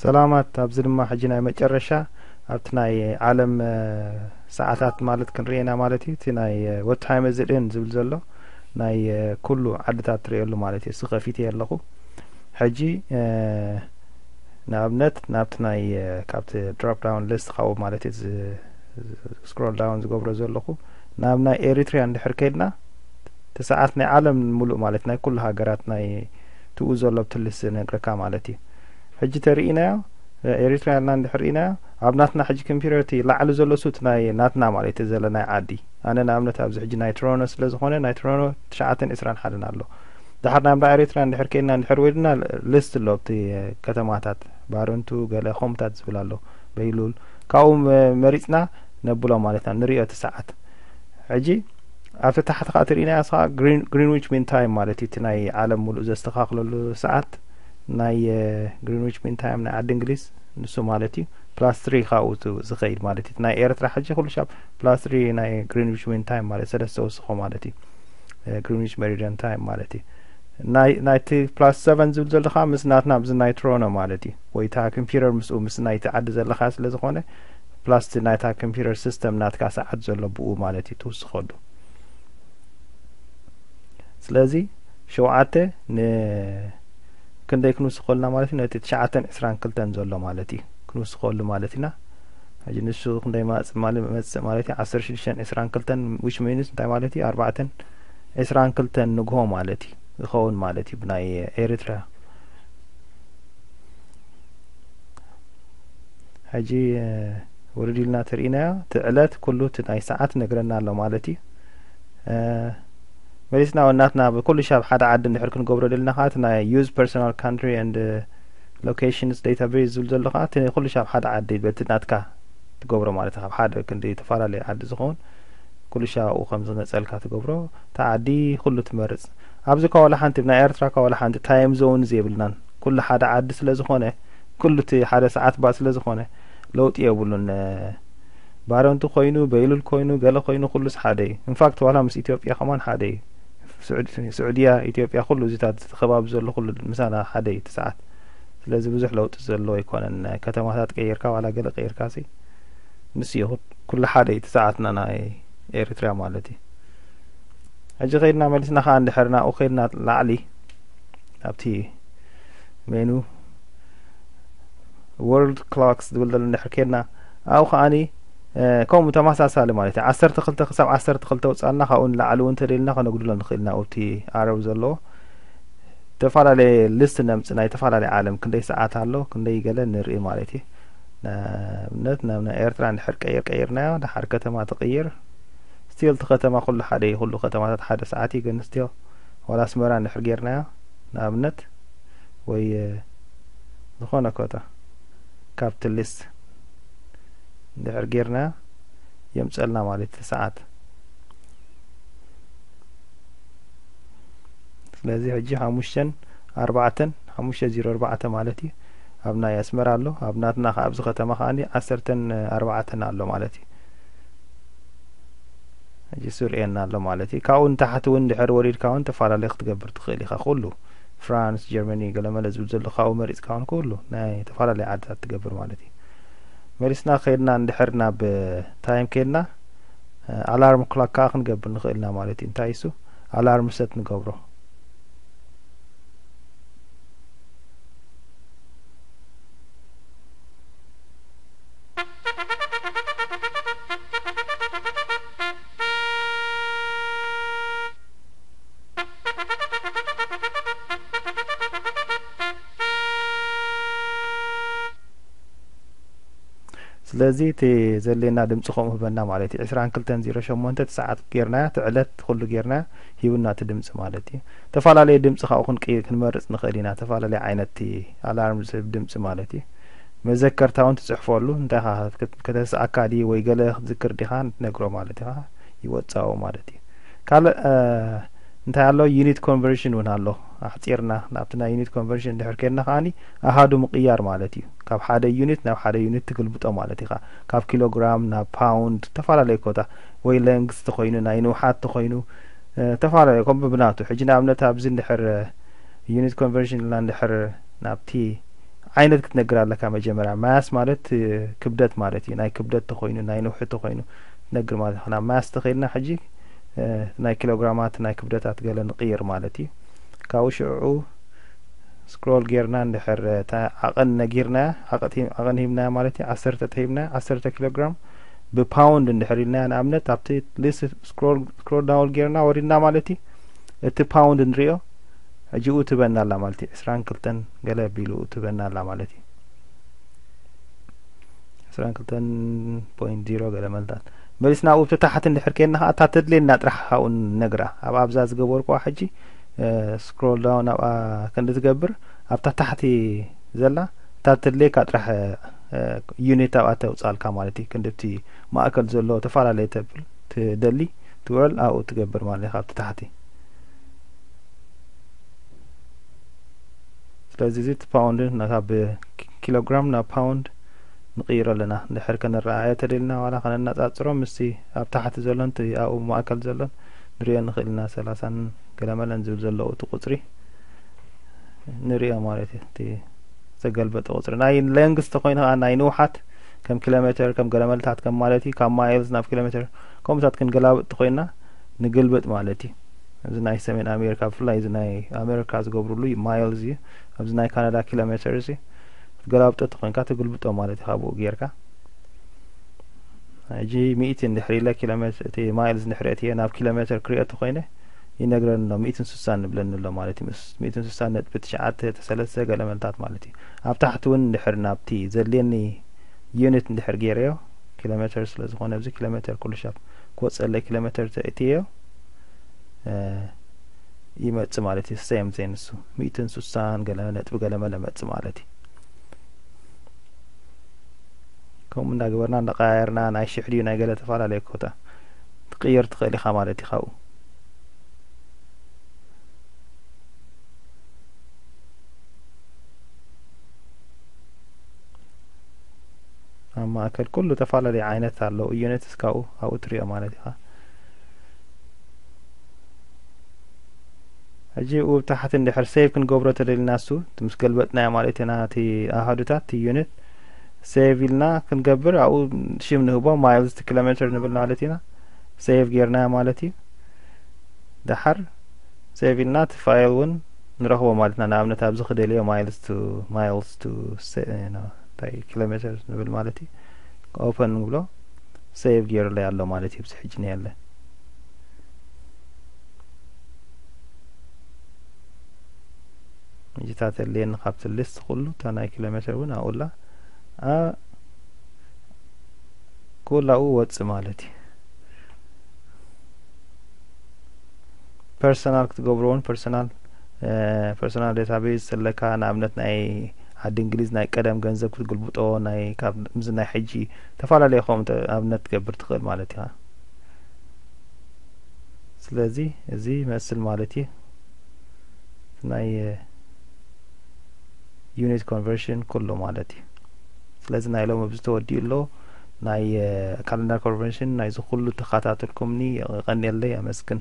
ሰላማት። ኣብዚ ድማ ሕጂ ናይ መጨረሻ ኣብቲ ናይ ዓለም ሰዓታት ማለት ክንርኤና ማለት እዩ። እቲ ናይ ወታይመ ዝድን ዝብል ዘሎ ናይ ኩሉ ዓድታት ትርእየሉ ማለት እዩ። እሱ ከፊት ኣለኹ። ሕጂ ንኣብነት ናብቲ ናይ ካብቲ ድሮፕ ዳውን ሊስት ካብኡ ማለት እዩ፣ ስክሮል ዳውን ዝገብሮ ዘለኹ ናብ ናይ ኤሪትሪያ እንድሕር ከይድና እቲ ሰዓት ናይ ዓለም ሙሉእ ማለት ናይ ኩሉ ሃገራት ናይ ትኡ ዘሎ ብትልስ ነግረካ ማለት እዩ። ሕጂ ተርኢናዮ ኤሪትሪያ ና እንድሕር ርኢናዮ ኣብ ናትና ሕጂ ኮምፒውተር እቲ ላዕሊ ዘሎ ሱት ናይ ናትና ማለት እዩ፣ ዘለ ናይ ዓዲ። ኣነ ንኣብነት ኣብዚ ሕጂ ናይ ትሮኖ ስለ ዝኾነ ናይ ትሮኖ ትሽዓተን ዕስራን ሓደን ኣሎ። ድሓር ናብ ናይ ኤሪትሪያ እንድሕር ከይድና እንድሕር ወይድና ሊስት ኣሎ ኣብቲ ከተማታት ባረንቱ ገለ ኾምታት ዝብል ኣሎ በይሉል ካብኡ መሪፅና ነብሎ ማለት ኢና ንሪኦ እቲ ሰዓት። ሕጂ ኣብቲ ታሕቲ ከዓ ትርኢና ስኻ ግሪንዊች ሚን ታይም ማለት እዩ፣ እቲ ናይ ዓለም ሙሉእ ዘስተኻኽለሉ ሰዓት ናይ ግሪንዊች ሚን ታይም ናይ ዓዲ እንግሊዝ ንሱ ማለት እዩ። ፕላስ ትሪ ካብኡ ዝኸይድ ማለት እዩ። ናይ ኤርትራ ሕጂ ኩሉ ሻብ ፕላስ ትሪ ናይ ግሪንዊች ሚን ታይም ማለት ሰለስተ ወስኾ ማለት እዩ። ግሪንዊች ሜሪዲያን ታይም ማለት እዩ። ናይቲ ፕላስ ሰቨን ዝብል ዘለካ ምስ ናትና ኣብዚ ናይ ትሮኖ ማለት እዩ። ወይ እታ ኮምፒውተር ምስኡ ምስ ናይቲ ዓዲ ዘለካ ስለ ዝኾነ ፕላስ ናይታ ኮምፒውተር ሲስተም ናትካ ሰዓት ዘሎ ብኡ ማለት እዩ ትውስኸሉ። ስለዚ ሸውዓተ ን ክንደይ ክንውስኸልና ማለት እዩ? ነቲ ትሽዓተን ዕስራን ክልተን ዘሎ ማለት እዩ ክንውስኸሉ ማለት ኢና። ሕጂ ንሱ ክንደይ ማጽእ ማለት መጽእ ማለት እዩ? ዓሰርተ ሽዱሽተን ዕስራን ክልተን፣ which means እንታይ ማለት እዩ? ኣርባዕተን ዕስራን ክልተን ንግሆ ማለት እዩ ዝኸውን ማለት እዩ ብናይ ኤርትራ። ሕጂ ውርድ ኢልና ተርእናዮ እቲ ዕለት ኩሉ እቲ ናይ ሰዓት ነግረና ኣሎ ማለት እዩ። መሊስና ወናትና ብኩሉ ሻብ ሓደ ዓዲ እንድሕር ክንገብሮ ደልና ከዓ እቲ ናይ use personal country and locations database ዝብል ዘሎ ከዓ እቲ ኩሉ ሻብ ሓደ ዓዲ በቲ ናትካ ትገብሮ ማለት እዩ። ካብ ሓደ ክንዲ ተፈላለየ ዓዲ ዝኸውን ኩሉ ሻብ ኣብኡ ከም ዝመፀልካ ትገብሮ። እታ ዓዲ ኩሉ ትመርፅ። ኣብዚ ካ ዋላ ሓንቲ ናይ ኤርትራ ካ ዋላ ሓንቲ ታይም ዞን የብልናን። ኩሉ ሓደ ዓዲ ስለ ዝኾነ ኩሉ እቲ ሓደ ሰዓት ባ ስለ ዝኾነ ለውጢ የብሉን። ባረንቱ ኮይኑ በይሉል ኮይኑ ገለ ኮይኑ ኩሉስ ሓደ እዩ። ኢንፋክት ዋላ ምስ ኢትዮጵያ ከማን ሓደ እዩ። ስዑድያ ኢትዮጵያ ኩሉ እዚታት እቲ ከባቢ ዘሎ ኩሉ ምሳና ሓደ እዩ እቲ ሰዓት። ስለዚ ብዙሕ ለውጢ ዘለዎ ኣይኮነን። ከተማታት ቀይርካ ዋላ ገለ ቀይርካ ሲ ምስ ይኹን ኩሉ ሓደ እዩ እቲ ሰዓትና ናይ ኤርትራ ማለት እዩ። ሕጂ ከይድና መሊስና ከዓ እንድሕር ናብኡ ከይድና ላዕሊ ኣብቲ ሜኑ ወርልድ ክሎክስ ዝብል ዘሎ እንድሕር ከይድና ኣብኡ ከዓኒ ከምኡ ተመሳሳሊ ማለት እዩ። ዓሰርተ ክልተ ክሳብ ዓሰርተ ክልተ ውፃልና ካብኡ ንላዕሊ እውን ተደልና ከነጉድሎ ንኽእል ኢና ኣብቲ ኣረብ ዘለዎ ዝተፈላለየ ሊስት ነምጽእ ናይ ዝተፈላለየ ዓለም ክንደይ ሰዓት ኣሎ ክንደይ ገለ ንርኢ ማለት እዩ። ንኣብነት ናብ ናይ ኤርትራ እንድሕር ቀይር ቀይርናዮ ድሓር ከተማ ትቕይር ስቲል እቲ ከተማ ኩሉ ሓደ እዩ። ኩሉ ከተማታት ሓደ ሰዓት እዩ ግን ስቲል ዋላ ኣስመራ እንድሕር ጌርናዮ ንኣብነት ወይ ዝኾነ ኮታ ካብቲ ሊስት እንድሕር ጌርናዮ የምፀልና ማለት እቲ ሰዓት። ስለዚ ሕጂ ሓሙሽተን ኣርባዕተን ሓሙሽተ ዜሮ ኣርባዕተ ማለት እዩ ኣብ ናይ ኣስመራ ኣሎ። ኣብ ናትና ከዓ ኣብዚ ከተማ ከዓ ዓሰርተን ኣርባዕተን ኣሎ ማለት እዩ። ሕጂ ሱርእየና ኣሎ ማለት እዩ። ካብኡ ንታሕቲ እውን ድሕር ወሪድካ እውን ተፈላለየ ክትገብር ትኽእል ኢኻ። ኩሉ ፍራንስ ጀርመኒ ገለመለ ዝብል ዘሎ ካብኡ መሪፅካ እውን ኩሉ ናይ ተፈላለየ ዓድታት ትገብር ማለት እዩ። መሊስና ከይድና እንድሕር ናብ ታይም ከይድና ኣላርም ክላክ ከዓ ክንገብር ንኽእል ኢና ማለት እዩ። እንታይ እሱ ኣላርም ሰት ንገብሮ። ስለዚ እቲ ዘድልየና ድምፂ ከምኡ ህበና ማለት እዩ። ዕስራን ክልተን ዜሮ ሸሞንተ እቲ ሰዓት ጌርናያ እቲ ዕለት ኩሉ ጌርናያ ሂቡና እቲ ድምፂ ማለት እዩ። ተፈላለየ ድምፂ ካብኡ ክንቀይር ክንመርፅ ንኽእል ኢና። ተፈላለየ ዓይነት እቲ ኣላርም ዝህብ ድምፂ ማለት እዩ። መዘከርታ እውን ትፅሕፈሉ እንታይ ኢኻ ከተስኣካ ድዩ ወይ ገለ ክትዝክር ዲኻ ትነግሮ ማለት ኢኻ። ይወፃኡ ማለት እዩ። ካልእ እንታይ ኣሎ ዩኒት ኮንቨርሽን እውን ኣሎ። ኣሕፂርና ናብቲ ናይ ዩኒት ኮንቨርሽን እንድሕር ከድና ከዓኒ ኣሃዱ ምቕያር ማለት እዩ። ካብ ሓደ ዩኒት ናብ ሓደ ዩኒት ትግልብጦ ማለት ኢኻ። ካብ ኪሎግራም ናብ ፓውንድ ተፈላለየ ኮታ ወይ ለንግስ ተኾይኑ ናይ ንውሓት ተኾይኑ ተፈላለየ ኮም ብብናቱ ሕጂ ንኣብነት ኣብዚ እንድሕር ዩኒት ኮንቨርሽን ኢልና እንድሕር ናብቲ ዓይነት ክትነግር ኣለካ። መጀመርያ ማስ ማለት ክብደት ማለት እዩ። ናይ ክብደት ተኾይኑ ናይ ነውሒ ተኾይኑ ትነግር ማለት ኢና። ማስ ተኸይድና ሕጂ ናይ ኪሎግራማት ናይ ክብደታት ገለ ንቕይር ማለት እዩ። ካብኡ ሽዑ ስክሮል ጌርና እንድሕር እታ ዓቐን ነጊርናያ ዓቐን ሂብናያ ማለት እዩ። ዓሰርተ ተሂብናያ ዓሰርተ ኪሎግራም ብፓውንድ እንድሕር ኢልናያ ንኣብነት ኣብቲ ሊስት ስክሮል ዳውን ጌርና ወሪድና ማለት እዩ። እቲ ፓውንድ ንሪኦ ሕጂ ኡ ትበና ኣላ ማለት እዩ። ዕስራን ክልተን ገለ ቢሉ ኡ ትበና ኣላ ማለት እዩ። ዕስራን ክልተን ፖይንት ዜሮ ገለ መልታት መሊስና ኣብኡ ብቲ ታሕቲ እንድሕር ኬድና ከዓ እታ ተድልየና ጥራሕ ካብኡ ነግራ ኣብ ኣብዛ ዝገበርኩዋ ሕጂ ስክሮል ዳውን ኣብኣ ክንዲ ትገብር ኣብታ ታሕቲ ዘላ እታ ተድልየካ ጥራሕ ዩኒት ኣብኣ ተውፅኣልካ ማለት እዩ። ክንዲ ብቲ ማእከል ዘሎ ተፈላለየ ተብል ትደሊ ትውዕል ኣብኡ ትገብር ማለት እዩ ካብቲ ታሕቲ። ስለዚ እዚ እቲ ፓውንድ ካብ ኪሎግራም ናብ ፓውንድ ንቕይሮ ኣለና። እንድሕር ከነረኣዮ ተደልና ዋላ ከነነጻጽሮ ምስቲ ኣብ ታሕቲ ዘሎን እቲ ኣብኡ ማእከል ዘሎን ንሪኦ ንኽእል ኢና። ሰላሳን ገለመለን ዝብል ዘለዎ እቲ ቁጽሪ ንሪኦ ማለት እዩ። እቲ ዝተገልበጠ ቁጽሪ ናይ ሌንግስ ተኾይኑ ከዓ ናይ ንውሓት ከም ኪሎ ሜትር ከም ገለመልታት ከም ማለት እዩ። ካብ ማይልስ ናብ ኪሎ ሜትር ከምኡታት ክንገላብጥ ተኾይንና ንግልብጥ ማለት እዩ። እዚ ናይ ሰሜን ኣሜሪካ ብፍላይ እዚ ናይ ኣሜሪካ ዝገብርሉ እዩ ማይልስ እዩ። ኣብዚ ናይ ካናዳ ኪሎ ሜትር እዚ ክትገላብጦ ተኾይንካ ትግልብጦ ማለት እዩ። ካብኡ ጌርካ ሕጂ ሚእቲ እንድሕር ኢለ ኪሎ ሜትር እቲ ማይልስ እንድሕር እትየ ናብ ኪሎ ሜትር ክሪኦ ተኾይነ ይነግረኒ ኣሎ። ሚእትን ስሳን ንብለኒ ኣሎ ማለት እዩ። ምስ ሚእትን ስሳን ነጥቢ ትሽዓተ ተሰለስተ ገለመልታት ማለት እዩ። ኣብ ታሕቲ እውን እንድሕር ናብቲ ዘድልየኒ ዩኒት እንድሕር ገይረዮ ኪሎ ሜትር ስለ ዝኾነ ኣብዚ ኪሎ ሜትር ኩሉ ሻብ ክወፀለይ ኪሎ ሜትር ተእትዮ ይመጽእ ማለት እዩ። ሴም ዜን እሱ ሚእትን ስሳን ገለ ነጥቢ ገለ መለ መጽእ ማለት እዩ። ከምኡ እንዳገበርና እንዳቀያየርና ናይ ሽሕ ድዩ ናይ ገለ ተፈላለየ ኮታ ትቅይር ትኽእል ኢኻ ማለት እዩ። ካብኡ ኣብ ማእከል ኩሉ ተፈላለየ ዓይነት ኣለዉ ዩኒትስ ካብኡ ኣብኡ ትሪኦ ማለት ኢኻ። ሕጂ ኡ ታሕቲ እንድሕር ሴቭ ክንገብሮ ተደሊና እሱ እቲ ምስ ገልበጥናዮ ማለት ኢና እቲ ኣሃዱታት እቲ ዩኒት ሴቭ ኢልና ክንገብር ኣብኡ ሽም ንህቦ ማይልስ ኪሎ ሜትር ንብል ማለት ኢና። ሴቭ ጌርናዮ ማለት እዩ። ደሓር ሴቭ ኢልና እቲ ፋይል እውን ንረኽቦ ማለት ኢና። ንኣብነት ኣብዚ ክደልዮ ማይልስ ቱ ማይልስ ቱ እንታይ ኪሎ ሜትር ንብል ማለት እዩ። ኦፐን ንብሎ ሴቭ ገይሩለይ ኣሎ ማለት እዩ። ብዚ ሕጂ ነየለ እጅታት የለየኒ ካብቲ ሊስት ኩሉ እታ ናይ ኪሎ ሜትር እውን ኣብኡላ ኩላኡ ወጽእ ማለት እዩ። ፐርሰናል ክትገብሮ እውን ፐርሰናል ፐርሰናል ዳታቤዝ ዘለካ ንኣብነት ናይ ዓዲ እንግሊዝ ናይ ቀደም ገንዘብ ክትግልብጦ ናይ ካብ ምዝ ናይ ሕጂ ተፈላለየ ከምኡ ኣብነት ትገብር ትኽእል ማለት ኢኻ። ስለዚ እዚ ይመስል ማለት እዩ ናይ ዩኒት ኮንቨርሽን ኩሉ ማለት እዩ። ስለዚ ናይ ሎም ኣብዚ ተወዲኡ ኣሎ ናይ ካለንዳር ኮንቨርሽን ናይዚ ኩሉ ተኸታተልኩምኒ የቐንየለይ ኣመስግን።